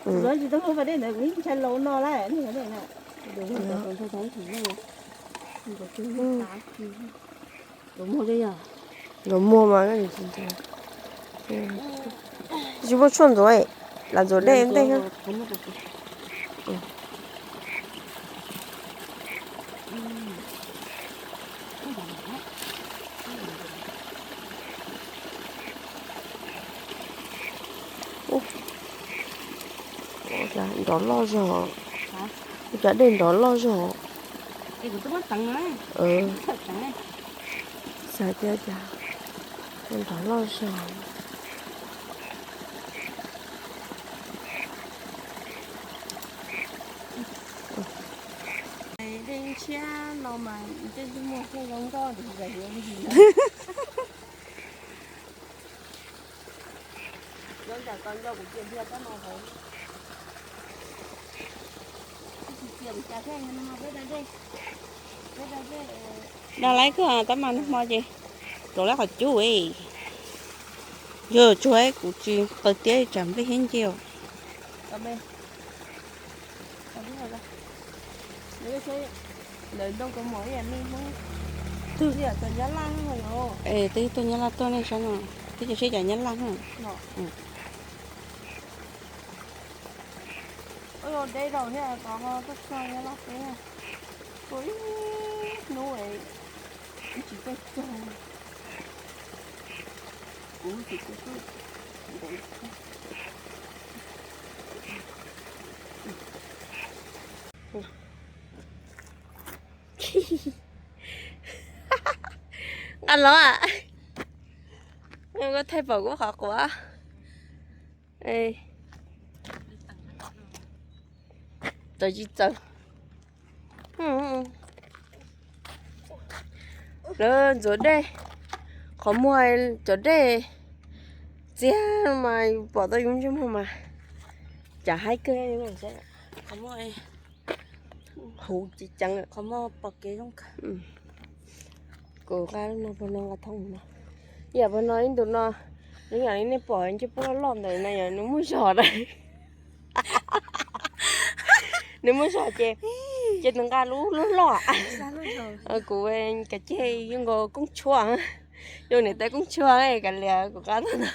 Tsis tau muag pas dej ntawd kuv ntshai laus no lawm. Nkawd muag mas tsis muaj tshuaj ntxuav, lam ntxuav dej ntej. Nrov loj zog, ua cas dej nrov loj zog. Xav tias cas. Nrov loj zog. Dej ntshiab no mas tej ntsej muag thiaj zoo nkauj nrov nqes li ntsis na. Nco nco kuv cia dhia rab no hauv. Cia kuv cia thiab no peb da dej, peb da dej. Da laib kawg tab mas nag hmo ces rau lawv qhov cub. Yog tsuag kuv tsis qaws tiab tsam nplej hiab nce. Twb tuaj Nyab Laj tuaj nej saib no, twb cov seb cov Nyab Laj. Deb rau thiab, tos ho tuaj txog Nyab Laj teb, tuaj ib hnub tsis tuaj txog. Kuv tsis tuaj. Nqa los, koj thaij pom kuv qhov quav. Txawv tsis txawv. Lawv ntxuav dej, qhov muag cov dej txiag mas pom tau yus ntsej muag mas cas haib kawg. Qhov muag huv tsis ceev, qhov muag pom kev zoo kawg. Kuv nqa lub no pag no nqa thoob no. Yam pag no ib ntus no, zoo yam li nej pom ncej puab loj loj ntawd na yog nws muaj zog na. Nws muaj zog ces, ces nws nqa lub loj loj. Kuv kav ceg yuav nkaus koob tshuaj, yuav niam tais koob tshuaj kav liam kuv nqa tag no.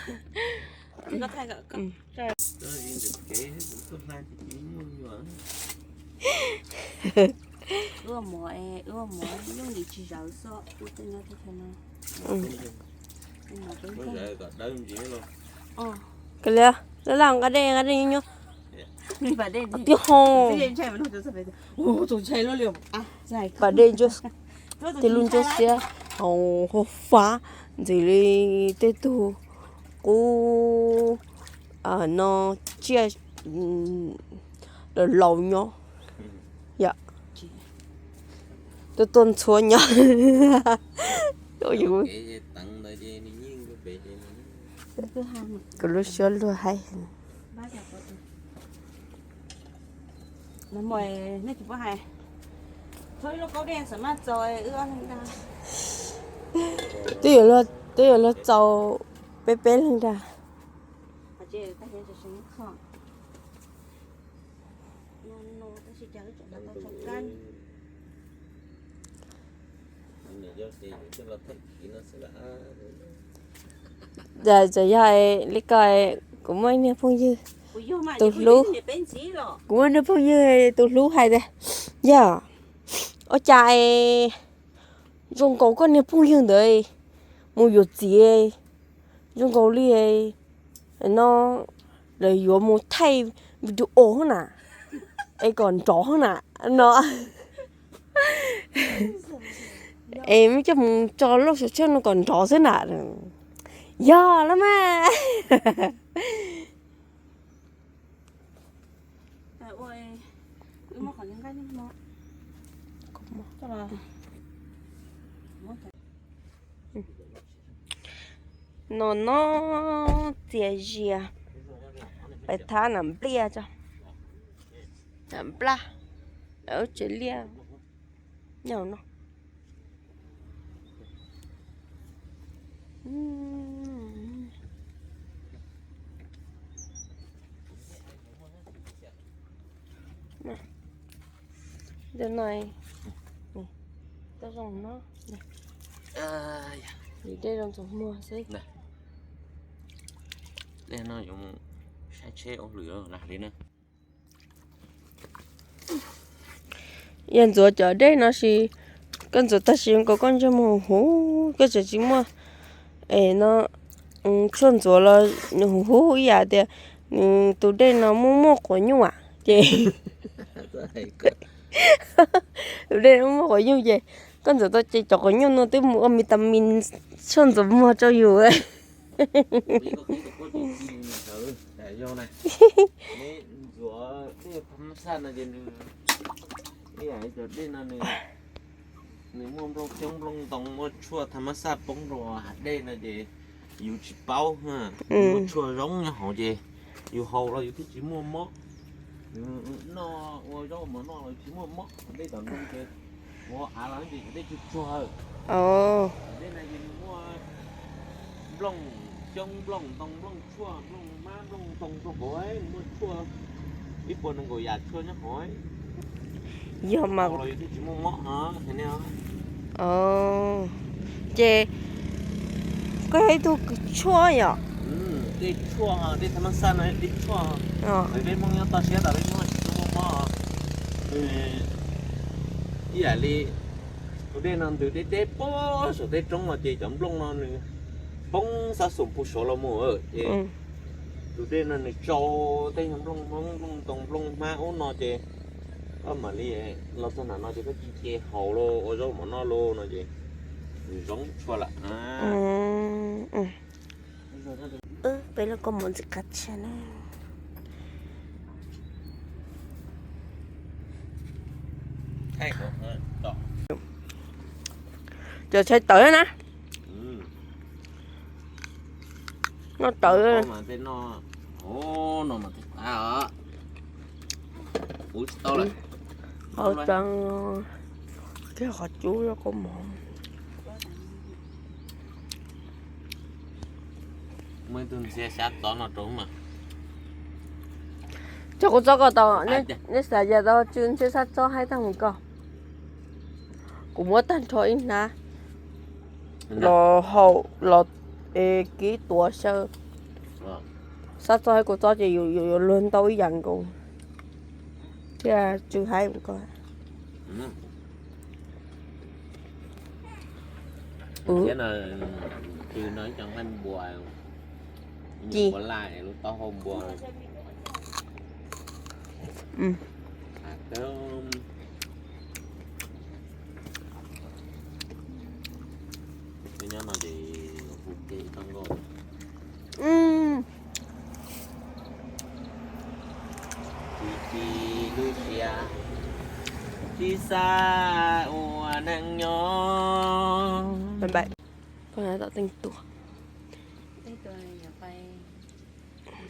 Kav liam, laj laj nqa dej nqa dej nyuaj nyuaj. Tiag ho. Pas dej ntsuab, tej lub ntsuab xiab hauv hauv fab ntxim li tej tug qub no tsiaj laus laus nyob. Yog tuaj tuaj ntxhua nyob. Kuv lub suab luag haib. Twb yuav luag txaus peb peb leeg dag. Txawm yog li ko, kuv muaj ib niag phooj ywg tus hlub, kuv muaj niag phooj ywg tus hlub hais tias, yog ua cas zoo nkaus koj niag phooj ywg ntawd mus yuav txiv zoo nkaus li no lawv yuav mus thaij video na, es kom nrov na no. Es muab coj mus tso lub saum tshuaj no kom nrov xwb na. Yog los mas. No no, txias zias, pais thab nam npliaj tso, nam nplaj, lawv tsev liaj nyob no. Ntawm no, tau zoo no, dej zoo ntxuav muag xwb. Dej no yuav mus saib tsheb ua hauj lwm los li na. Yog ntxuav cov dej no sis koj ntxuav tag sis nkaus koj ntsej muag huv huv, koj tseem tsis muaj es no tshuaj ntxuav los nws huv huv ib yam tias nws tus dej no muaj muaj quav nyuj ces tus dej no muaj muaj quav nyuj ces Koj ntxuav tau ces cov quav nyuj no twb mus ua vitamin tshuaj ntxuav muag rau yus. Ntxuav dej tha mab xaj no ces nws, ib yam li cov dej no nws muaj nplooj xyoob nplooj ntoo muaj tshuaj tha mab xaj poob rau hav dej no ces yus tsis paub. Muaj tshuaj zoo nyob hauv ces yus haus los yus twb tsis muaj mob. Yus noj ua zaub mov noj los tsis muaj mob, dej tom ntoo ces ua av los ces dej tsuag tsuag. Dej no ces nws muaj nplooj xyoob nplooj ntoo nplooj tshuaj nplooj hmab nplooj ntoo rau hauv, nws muaj tshuaj ib puas nees nkaum yam tshuaj nyob hauv. Yog mas. Haus los yus twb tsis muaj mob. Ces koj yog ib tug kws tshuaj yom? Dej tshuaj, dej tha mab xaj no dej tshuaj. Peb Hmoob nyob toj siab tas peb Hmoob tsis tshua muaj mob. Ib yam li tus dej no ntws deb deb puag saum tej roob no ces cov nplooj no nws poob xab xum puag saud los mus ces tus dej no nws tsau tej nyuag nplooj hmoob nplooj ntoo nplooj hmab ub no ces koj mam li los txog nram no ces koj ci ce haus los ua zaub mov noj los no ces nws zoo tshuaj lawm. Peb lub kua muv ntxim qab tshaj na. Cov tshais tawv na. Noj tawv. Qhov cub kua muv. Muaj ib tug ntxhiab xyab txob no rau mas. Cog kuv txob ko tau, nej xav yam tau tsw ntxhiab xyab txob haib tag mus ko. Kuv muab tag nrho ib hnab los haus los kib tuav xyaw. Xyab txob haib kuv txob ces yus yuav luag ntau ib yam nkaus thiaj tsw haib mus ko. Ntxhiab no, tsw no ib co nqaij npua, npua laj, lub taub hau npua. Nyob no ces hu ke tau nkaus. Tsis ci lub siab, tsis xav ua neej nyob. Peb tom teej tuag. Peb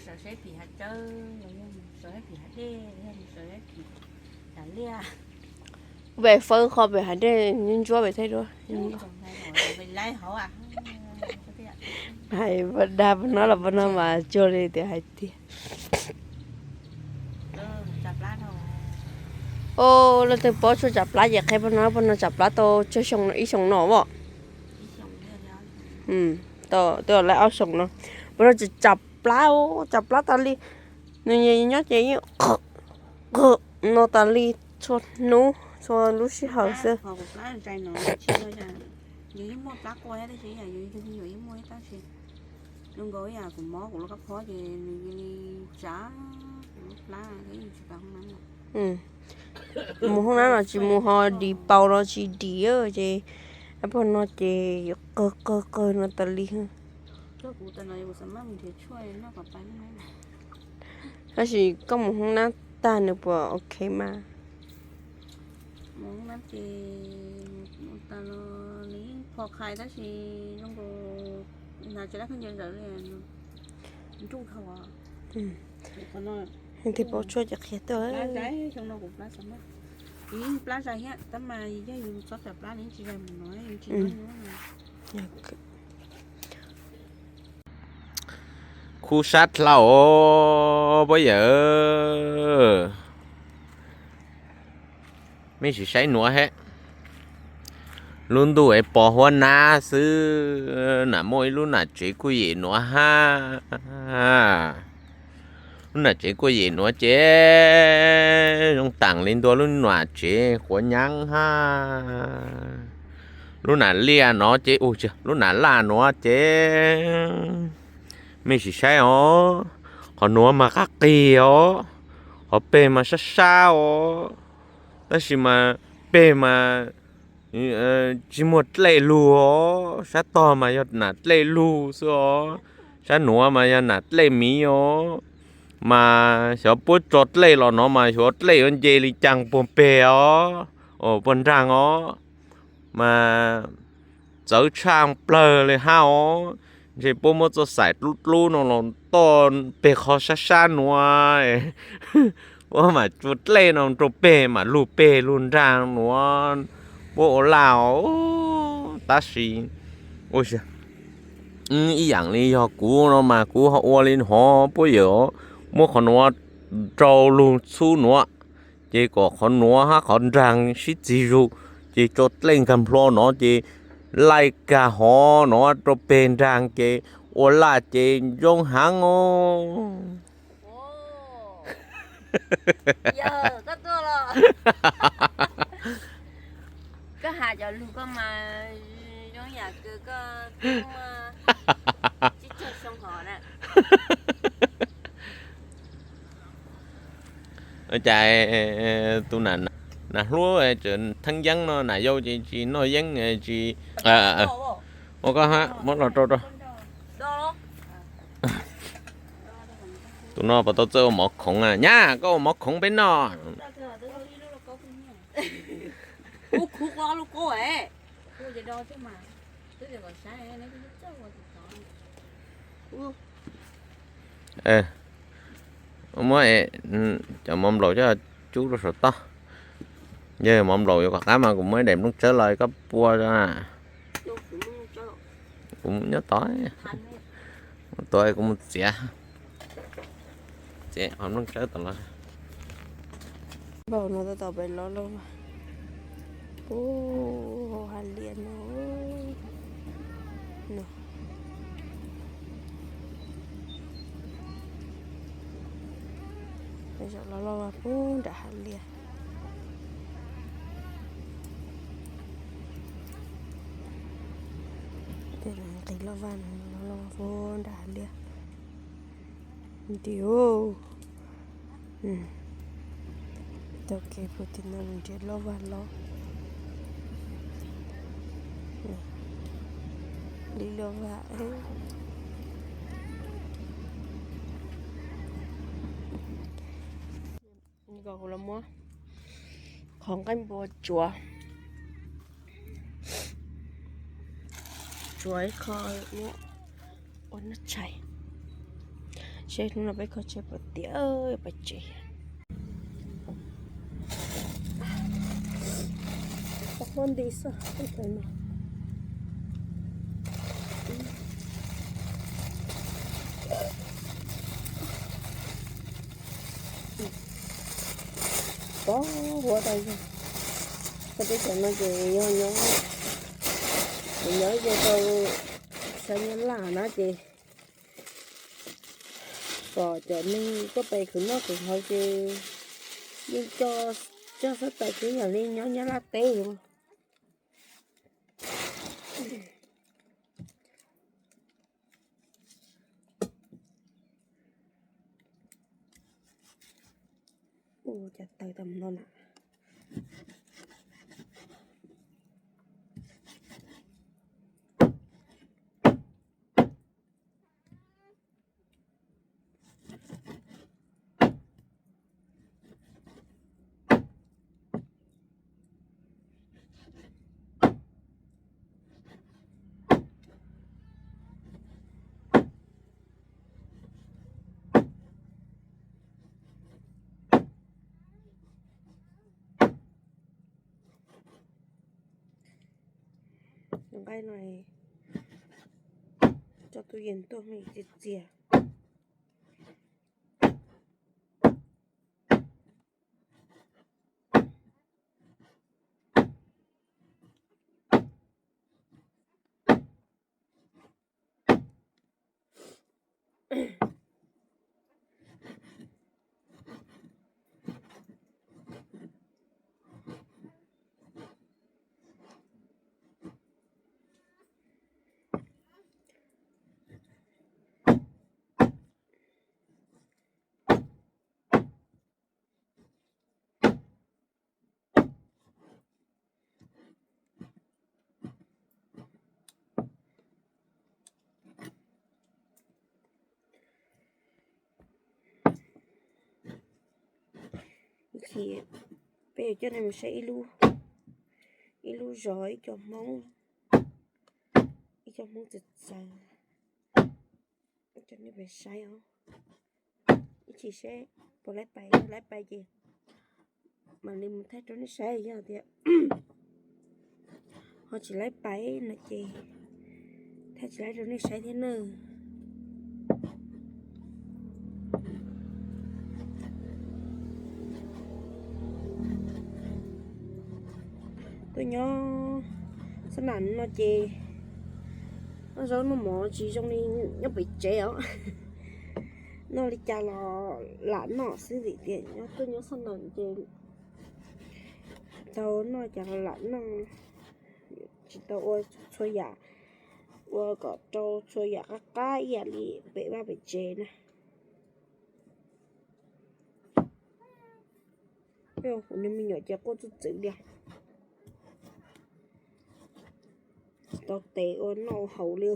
sawv seb phim hav tsawb los yog mus sawv seb phim hav dej los yog mus sawv seb phim hav liaj. Pem fawb qhov pem hav dej ntsuab pem thaij duab. Hais dag pog no los pog no mas cuag li tias hais tiag. Leej twg paub tshuaj tsam plab ces qhia pog no, pog no tsam plab tau tsawg xyoo, ib xyoos no as? Twb lawm ob xyoos no. Pog no tsam plab, tsam plab tas li. Nws nyob ces yeej no tas li txhua hnub txhua lub sij hawm xwb. Yus yeej muaj plab quaj thiab tab sis yus yeej muaj tab sis zoo nkaus ib yam kuv mob kuv lub kab phob ces nws cia li tsav kuv lub plab thiab yeej tsis tau hoob nab. Mus hoob nab los tsis mus, ho dim paus los tsis dim, ces pog no ces qawg qawg qawg no tas li. Tab sis koj mus hoob nab tag nws puas ok mas? Mus hoob nab ces mus tas los nws yeej phom khais tab sis zoo nkaus hnav tsis lab khaub ncaws ntawd li, nruj dhau. Thiaj paub tshuaj ces qhia tuaj. Xyoo no kuv plab xav mas, kuv yeej plab zais thiab tab mas yog yus txhob tsam plab nws yeej tsis zais mus no, yeej tsis nyob nyob. Khub sab dlhau os pab yawm. Mej sim saib nuav hab. Lub ntuj es pos huab nab xwb, nam muaj ib lub nam tsev kuj yem nuav hab. Lub nam tsev kuj yem nuav ces zoo taam li ntua lub nam tsev quav nyab hab. Lub nam liaj nuav ces, lub nam laj nuav ces mej sim saib os, qhov nuav mas qab qig os, qhov peg mas sab sab os, tab sis mas peg mas tsis muaj dlej lug os, sab tog mas yog nam dlej lug xwb os, sab nuav mas yog nam dlej miv os. Mas xyov puab tso dlej los no mas xyov dlej yuav nce li caas puag peg os, puag nraag os. Mas txawv tshaj plawg li hab os. Ntshe puab muab txoj xaim dlub dlub no los toj peg qhov sab sab nuav, puab mam tso dlej no rau peg mam lug peg lug nraag nuav, puab ua laj os. Tab sis ib yaam li yog kuv no mas kuv ho ua li hov, puab yawm muab qhov nuav rau lug txhub nuav, ces kom qhov nuav hab qhov nraag sib txig zug, ces tso dlej nkag nplho no ces laij kag hov no rau peg nraag ces ua laj ces zoo heev os. Cas tus nam hluas tseem theeb yeeb no, nam yau ces tsis noj yeeb tsis. Ua koj hab muab los rau rau. Tus no puas tau txawj ua mov khoov a? Nyab, koj ua mov khoov peb noj. Muab cov mov nplaum coj cub rau saum toj. Yog mov nplaum yuav kom qab mas kuv muab ib daim nplooj tsawb los koj pua. Kuv nyob tod, tuav kuv mus txiav, txiav qhov nplooj tsawb tom los. Npaum no tab tom pem loj loj, puag hav liaj no. Zaum loj loj puag nram hav liaj. Tej nqis loj vaj no loj loj puag nram hav liaj. Nti, tau kev puag tim no nrhiav loj vaj los. Li loj vaj. Kuv los muab qhov nqaij npua tsuav, tsuav ib qho muab ua noj tshais. Seb hnub no peb kho tshais puas tiav pais tsev. Pob nti xwb teb chaws no. Pob huab tas zog. Koj teb chaws no ces yog nyob, nyob ze rau sab Nyab Laj na ces kom cov neeg tuaj pem khwv noj khwv haus ces yeej coj xab tais xwb yam li nyob Nyab Laj teb. Ua cas tawg tau no na. Nqaij no tso tub yees tuaj me txias txias. Ces peb yuav coj nej mus saib ib lub, ib lub zos ib co Hmoob, ib co Hmoob txawv txawv, coj nej mus saib os. Ib chim seb puas laib pais, yog laib pais ces mam li mus thaij rau nej saib, yog tias ho tsis laib pais no ces thaij tsis laib rau nej saib thiab nawb. Tuaj nyob sab nam no ces noj zaub noj mov tsis zoo li nyob pem tsev os. Noj li cas los lam noj xwb vim tias nyob tuaj nyob sab nam ces tau noj cas los lam noj, tsis tau ua txhua yam, ua kom rau txhua yam qab qab ib yam li pem vaj pem tsev na. Kuv niag me nyuam ces quaj txwj txwv li, tsis tau tes ua noj ua haus li.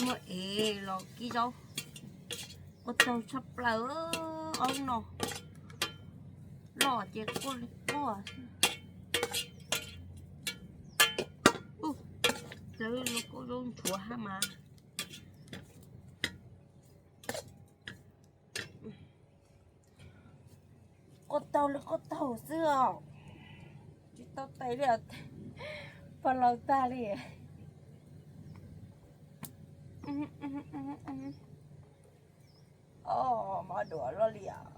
Muab ev los kib zaub, quaj taug tshaj plaws, ob no loj ces quaj li quaj. Lawv los quaj zaub nthuav hab mas. Quaj taug li quaj taug xwb os, tsis tau tes li os, pog laus tag li. Mov duav loj li os.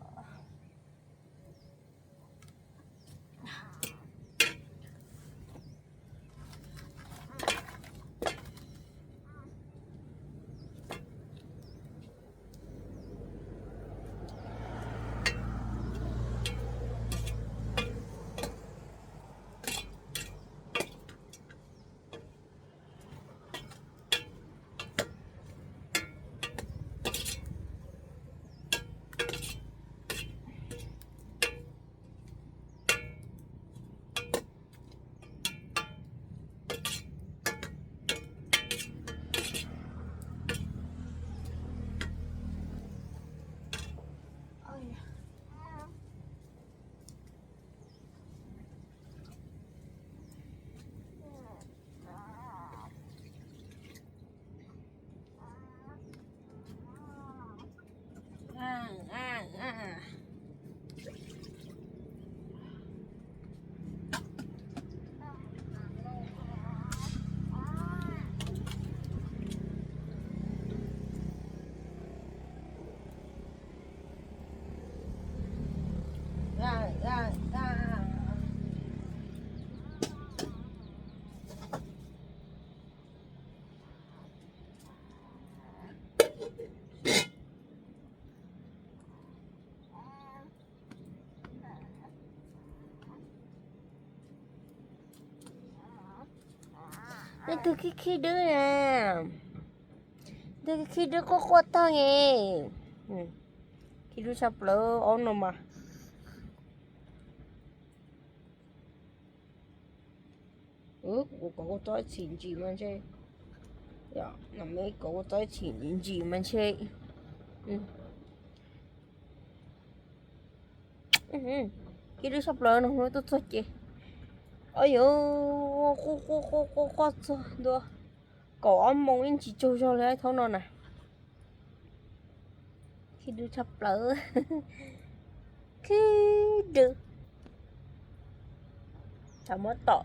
Nej tus khib khib dub na, tus khib khib dub quaj quaj tag ne. Khib dub tshaj plaws ob no mas. Kuv kom koj txob ib txhis ntsis mas ntshe, no me kom koj txob ib txhis ntsis mas ntshe. Khib dub tshaj plaws no tuaj txog ces, o yov, quaj quaj quaj quaj txog ntua kaum ob moos ib ntsis tsaug zog li thaum no na. Khib dub tshaj plaws, khib dub. Thaum muab tom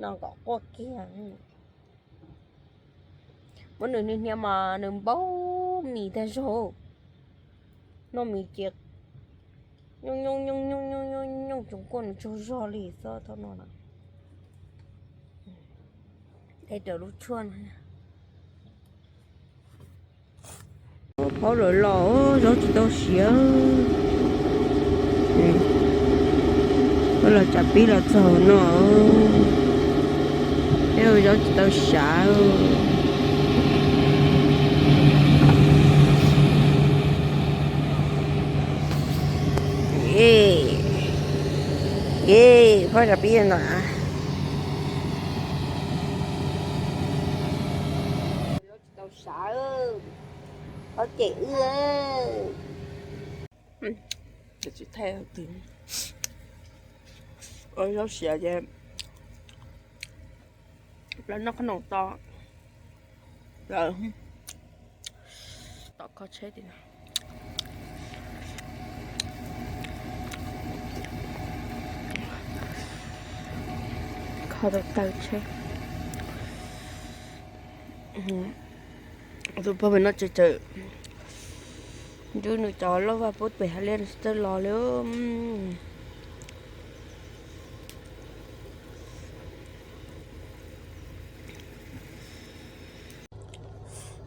no kom quaj kiag. Muab nws niaj hnia mas nws npaum mis tag zog. Noj mis ces nyooj nyooj nyooj nyooj nyooj nyooj nyooj tsoom kuaj nws tsaug zog li xwb thaum no na. Dai raws lub tshuaj no. Phaub lawm los zaub tsis tau siav. Phaub los tsam pib los txog no, peb ua zaub tsis tau siav. Yes, Koj cov pib no. Tau sav, ob cem wb. Tsis thaij twg. Ua zaub siav ces plaub noj qhob noom to lawm. Tom kho tsheb tim no. Kho tau taw tsheb. Tus pog pem no tseem tseem nrub nws cov lauj vaj pub pem hauv liaj tsis txawj los li.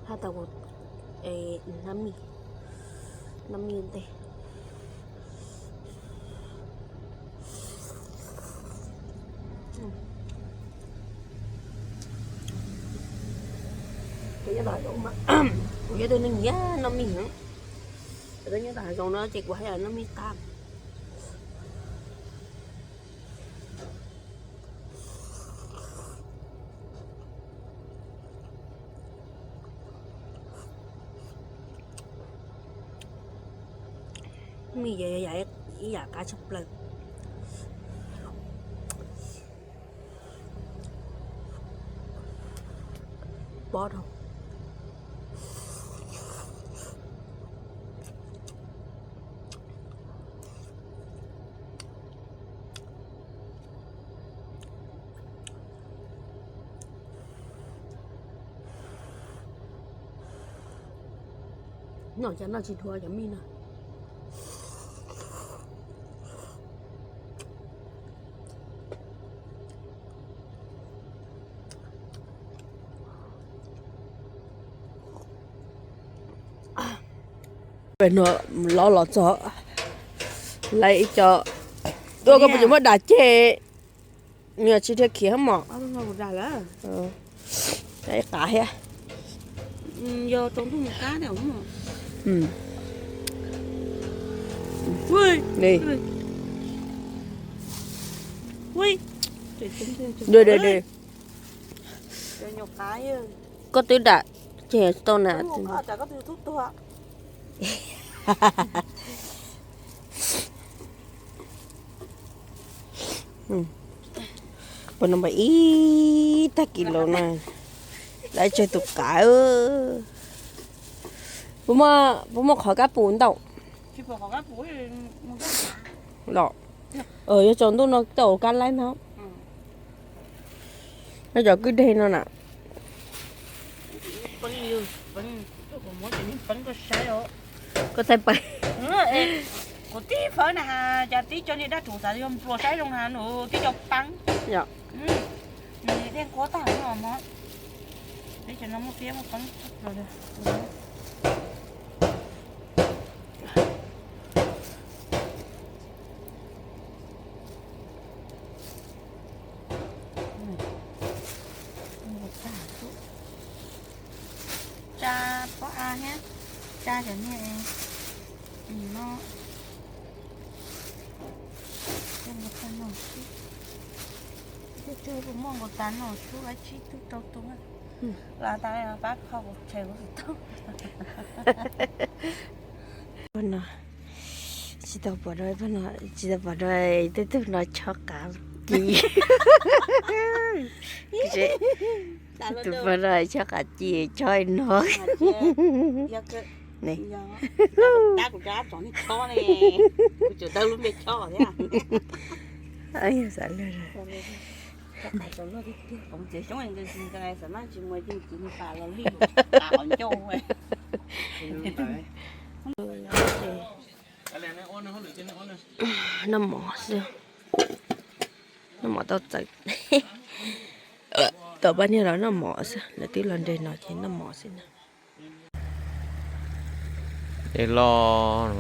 Hab tau nab mij, nab mij ntej. Kuv yog tus neeg nyiam noj mij, kuv nyob tom hav zoov no ces kuv haj yam noj mij qab. Mij yam qab tshaj plaws. Pob rau. Noj cas noj tsis dhuav cov mij no. Pem no lov los txog lawv ib co tuaj, koj puas tsis muab dam ceg? Nws tsis dhia khiav mos. Ib qab thiab. Koj twb dam ceg tau na. Puas no mas ib tag kis los na, lawv tseg tus qav. Puas muaj qhov kab pus ntau los? Yog tsaus ntuj no tau kab laib no. No cov kwj deg no na. Koj thaij pais. Kuv tib fawb na, cas tib co niag dab rhuv xav yog npluas saib zoo na, nws tib co peeb. Nws thiaj nquab tag no mog. Tib co no muaj tiab muaj peeb. Tsa pob av thiab, tsa cov niag no. Tej nkaus tas no xwb, tej tug puas muaj nkaus tas no xwb, lawv tsib tug rau tug. Los tas pab kho kuv tshem kuv tus taub. Pab no tsis tau pom rau, pab no tsis tau pom rau, tej tug no chob qav ci. Tus pab no chob qav ci, chob no. Xav lawm. Noj mov xwb, noj mov tau txawv. Tom pab niag los noj mov xwb, lawv twb los nres no ces noj mov xwb na. Es los